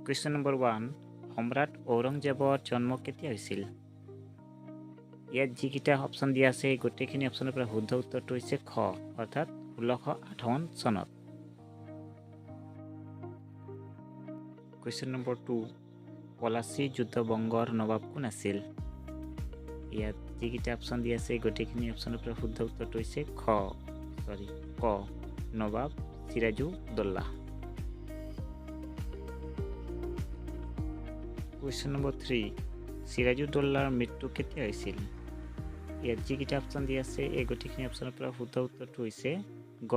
Question number 1, সম্ৰাট ঔৰংজেবৰ জন্ম কেতিয়া হৈছিল? ইয়াত যিকেইটা অপশ্যন দিয়া আছে, এই গোটেইখিনি অপশ্যনৰ পৰা শুদ্ধ উত্তৰটো হৈছে খ, অৰ্থাৎ 1658 চনত। কুৱেশ্যন নম্বৰ 2, পলাচী যুদ্ধ বংগৰ নবাব কোন আছিল? ইয়াত যিকেইটা অপশ্যন দিয়া আছে, গোটেইখিনি অপশ্যনৰ পৰা শুদ্ধ উত্তৰটো হৈছে খ, চৰি, ক, নবাব সিৰাজুদ্দৌলা। কুৱেশ্যন নম্বৰ 3, সিৰাজুদ্দৌলাৰ মৃত্যু কেতিয়া হৈছিল? ইয়াত যিকেইটা অপশ্যন দিয়া আছে, এই গোটেইখিনি অপশ্যনৰ পৰা শুদ্ধ উত্তৰটো হৈছে গ,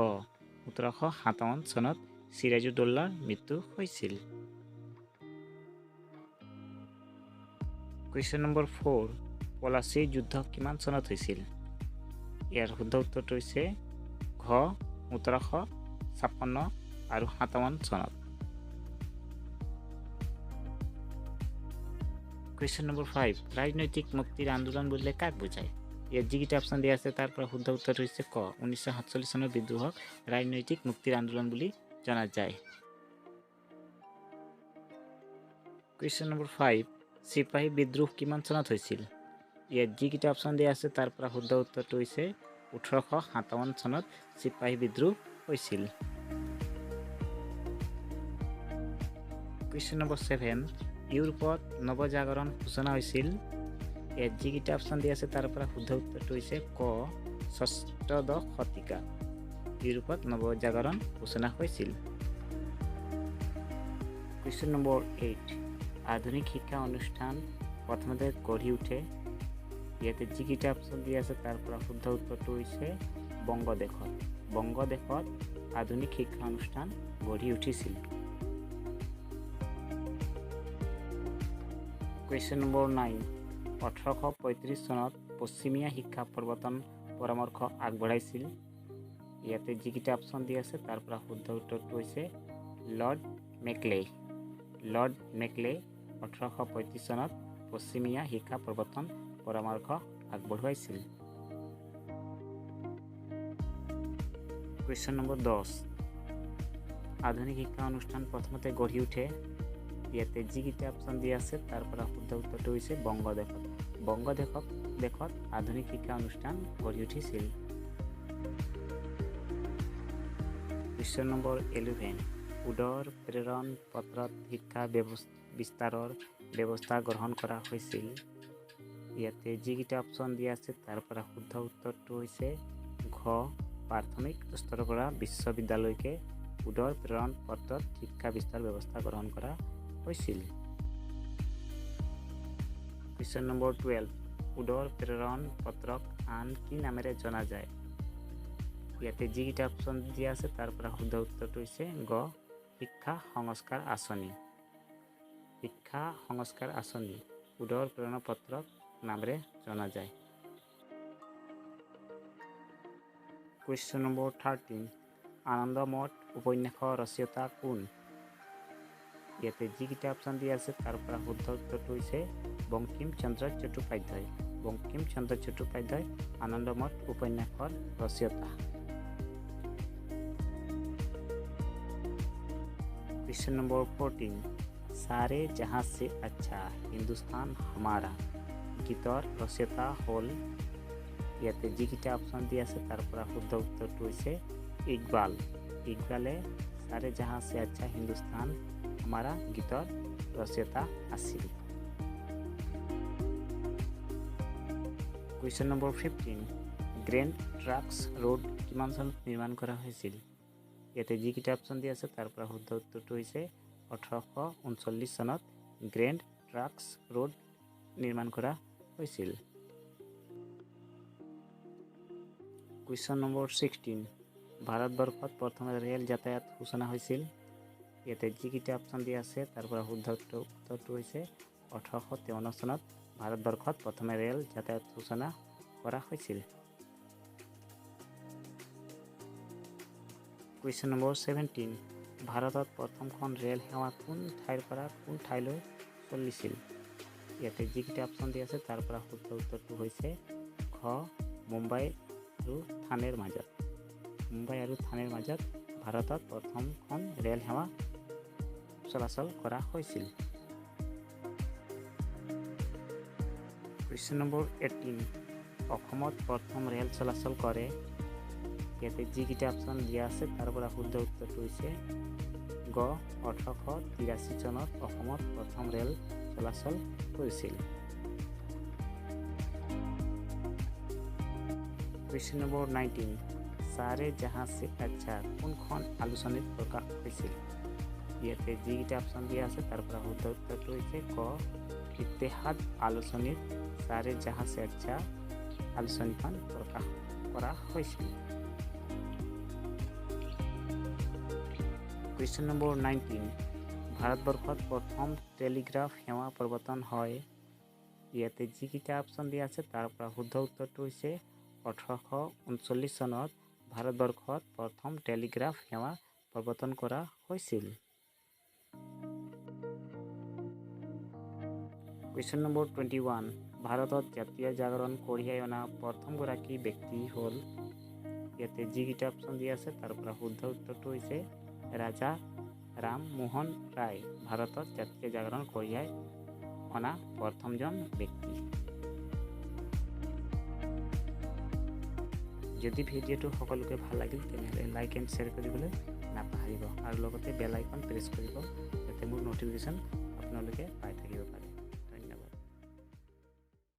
1757 চনত সিৰাজুদ্দৌলাৰ মৃত্যু হৈছিল। কুৱেশ্যন নম্বৰ 4, পলাচী যুদ্ধ কিমান চনত হৈছিল? ইয়াৰ শুদ্ধ উত্তৰটো হৈছে ঘ, 1756 আৰু 57 চনত। কুৱেশ্যন নম্বৰ 5, ৰাজনৈতিক মুক্তিৰ আন্দোলন বুলিলে কাক বুজায়? ইয়াত যিকেইটা অপশ্যন দিয়া আছে, তাৰ পৰা শুদ্ধ উত্তৰটো হৈছে ক, 1947 চনৰ বিদ্ৰোহক ৰাজনৈতিক মুক্তিৰ আন্দোলন বুলি জনা যায়। কুৱেশ্যন নম্বৰ 5, চিপাহী বিদ্ৰোহ কিমান চনত হৈছিল? ইয়াত যিকেইটা অপশ্যন দিয়া আছে, তাৰ পৰা শুদ্ধ উত্তৰটো হৈছে 1857 চনত চিপাহী বিদ্ৰোহ হৈছিল। কুৱেশ্যন নম্বৰ 7, ইউৰোপত নৱজাগৰণ সূচনা হৈছিল? ইয়াত যিকেইটা অপশ্যন দিয়া আছে, তাৰ পৰা শুদ্ধ উত্তৰটো হৈছে ক, ষষ্ঠদশ শতিকা ইউৰোপত নৱজাগৰণ সূচনা হৈছিল। কুৱেশ্যন নম্বৰ 8, আধুনিক শিক্ষা অনুষ্ঠান প্ৰথমতে গঢ়ি উঠে? ইয়াতে যিকেইটা অপশ্যন দিয়া আছে, তাৰ পৰা শুদ্ধ উত্তৰটো হৈছে বংগদেশত। বংগদেশত আধুনিক শিক্ষা অনুষ্ঠান গঢ়ি উঠিছিল। কুৱেশ্যন নম্বৰ 9, 1835 চনত পশ্চিমীয়া শিক্ষা প্ৰৱৰ্তন পৰামৰ্শ আগবঢ়াইছিল? ইয়াতে যিকেইটা অপশ্যন দিয়া আছে, তাৰ পৰা শুদ্ধ উত্তৰটো হৈছে লৰ্ড মেকলে। লৰ্ড মেকলে 1835 চনত পশ্চিমীয়া শিক্ষা প্ৰৱৰ্তন পৰামৰ্শ আগবঢ়াইছিল। কুৱেশ্যন নম্বৰ 10, আধুনিক শিক্ষা অনুষ্ঠান প্ৰথমতে গঢ়ি উঠে? ইয়াতে যিকেইটা অপশ্যন দিয়া আছে, তাৰ পৰা শুদ্ধ উত্তৰটো হৈছে বংগদেশত। বংগদেশত দেশত আধুনিক শিক্ষা অনুষ্ঠান গঢ়ি উঠিছিল। কুৱেশ্যন নম্বৰ 11, উডৰ প্ৰেৰণ পত্ৰত শিক্ষা বিস্তাৰৰ ব্যৱস্থা গ্ৰহণ কৰা হৈছিল? ইয়াতে যিকেইটা অপশ্যন দিয়া আছে, তাৰ পৰা শুদ্ধ উত্তৰটো হৈছে ঘ, প্ৰাথমিক স্তৰৰ পৰা বিশ্ববিদ্যালয়লৈকে উডৰ প্ৰেৰণ পত্ৰত শিক্ষা বিস্তাৰ ব্যৱস্থা গ্ৰহণ কৰা হৈছিল। কুৱেশ্যন নম্বৰ 12, উডৰ প্ৰেৰণ পত্ৰক আন কি নামেৰে জনা যায়? ইয়াতে যিকেইটা অপশ্যন দিয়া আছে, তাৰ পৰা শুদ্ধ উত্তৰটো হৈছে গ, শিক্ষা সংস্কাৰ আঁচনি। শিক্ষা সংস্কাৰ আঁচনি উডৰ প্ৰেৰণ পত্ৰক নামেৰে জনা যায়। কুৱেশ্যন নম্বৰ 13, আনন্দমঠ উপন্যাসৰ ৰচয়িতা কোন? ইয়াতে যিকেইটা অপশ্যন দিয়া আছে, তাৰ পৰা শুদ্ধ উত্তৰটো হৈছে বংকিম চন্দ্ৰ চট্টোপাধ্যায়। বংকিম চন্দ্ৰ চট্টোপাধ্যায় আনন্দমঠ উপন্যাসৰ ৰচয়িতা। কুৱেশ্যন নম্বৰ 14, সাৰে জাহাঁ সে আচ্ছা হিন্দুস্তান হামাৰা গীতৰ ৰচয়িতা হ'ল? ইয়াতে যিকেইটা অপশ্যন দিয়া আছে, তাৰ পৰা শুদ্ধ উত্তৰটো হৈছে ইকবাল। ইকবালে সাৰে জাহাঁ সে আচ্ছা হিন্দুস্তান হামাৰা গীতৰ ৰচয়িতা আছিল। কুৱেশ্যন নম্বৰ 15, গ্ৰেণ্ড ট্ৰাক্স ৰোড কিমান চনত নিৰ্মাণ কৰা হৈছিল? ইয়াতে যিকেইটা অপশ্যন দিয়া আছে, তাৰ পৰা শুদ্ধ উত্তৰটো হৈছে 1839 চনত গ্ৰেণ্ড ট্ৰাক্স ৰোড নিৰ্মাণ কৰা হৈছিল। কুৱেশ্যন নম্বৰ 16, ভাৰতবৰ্ষত প্ৰথমে ৰেল যাতায়াত সূচনা হৈছিল? ইয়াতে যিকেইটা অপশ্যন দিয়া আছে, তাৰ পৰা শুদ্ধ উত্তৰটো হৈছে 1853 চনত ভাৰতবৰ্ষত প্ৰথমে ৰেল যাতায়াত সূচনা কৰা হৈছিল। কুৱেশ্যন নম্বৰ 17, ভাৰতত প্ৰথমখন ৰেল সেৱা কোন ঠাইৰ পৰা কোন ঠাইলৈ চলিছিল? ইয়াতে যিকেইটা অপশ্যন দিয়া আছে, তাৰ পৰা শুদ্ধ উত্তৰটো হৈছে খ, মুম্বাই আৰু থানেৰ মাজত। মুম্বাই আৰু থানেৰ মাজত ভাৰতত প্ৰথমখন ৰেল সেৱা চলাচল কৰা হৈছিল। কুৱেশ্যন নম্বৰ 18, অসমত প্ৰথম ৰেল চলাচল কৰে। ইয়াতে যিকেইটা অপশ্যন দিয়া আছে তাৰ পৰা শুদ্ধ উত্তৰটো হৈছে গ, 1883 চনত অসমত প্ৰথম ৰেল চলাচল কৰিছিল। কুৱেশ্যন নম্বৰ 19, চাৰে জাহাঁ চে আচ্ছা কোনখন আলোচনীত প্ৰকাশ হৈছিল? ইয়াতে যিকেইটা অপশ্যন দিয়া আছে তাৰ পৰা শুদ্ধ উত্তৰটো হৈছে ক, ইত্তেহাদ আলোচনীত চাৰে জাহাঁ চে আচ্ছা আলোচনীখন প্ৰকাশ কৰা হৈছিল। কুৱেশ্যন নম্বৰ 19, ভাৰতবৰ্ষত প্ৰথম টেলিগ্ৰাফ সেৱা প্ৰৱৰ্তন হয়। ইয়াতে যিকেইটা অপশ্যন দিয়া আছে তাৰ পৰা শুদ্ধ উত্তৰটো হৈছে 1839 চনত ভাৰতবৰ্ষত প্ৰথম টেলিগ্ৰাফ সেৱা প্ৰৱৰ্তন কৰা হৈছিল। কুৱেশ্যন নম্বৰ 21, ভাৰতত জাতীয় জাগৰণ কঢ়িয়াই অনা প্ৰথমগৰাকী ব্যক্তি হ'ল। ইয়াতে যিকেইটা অপশ্যন দিয়া আছে তাৰ পৰা শুদ্ধ উত্তৰটো হৈছে ৰাজা ৰামমোহন ৰায় ভাৰতত জাতীয় জাগৰণ কঢ়িয়াই অনা প্ৰথমজন ব্যক্তি। যদি ভিডিঅ'টো সকলোকে ভাল লাগিল তেনেহ'লে লাইক এণ্ড শ্বেয়াৰ কৰিবলৈ নাপাহৰিব আৰু লগতে বেল আইকন প্ৰেছ কৰিব যাতে মোৰ ন'টিফিকেশ্যন আপোনালোকে পাই থাকিব।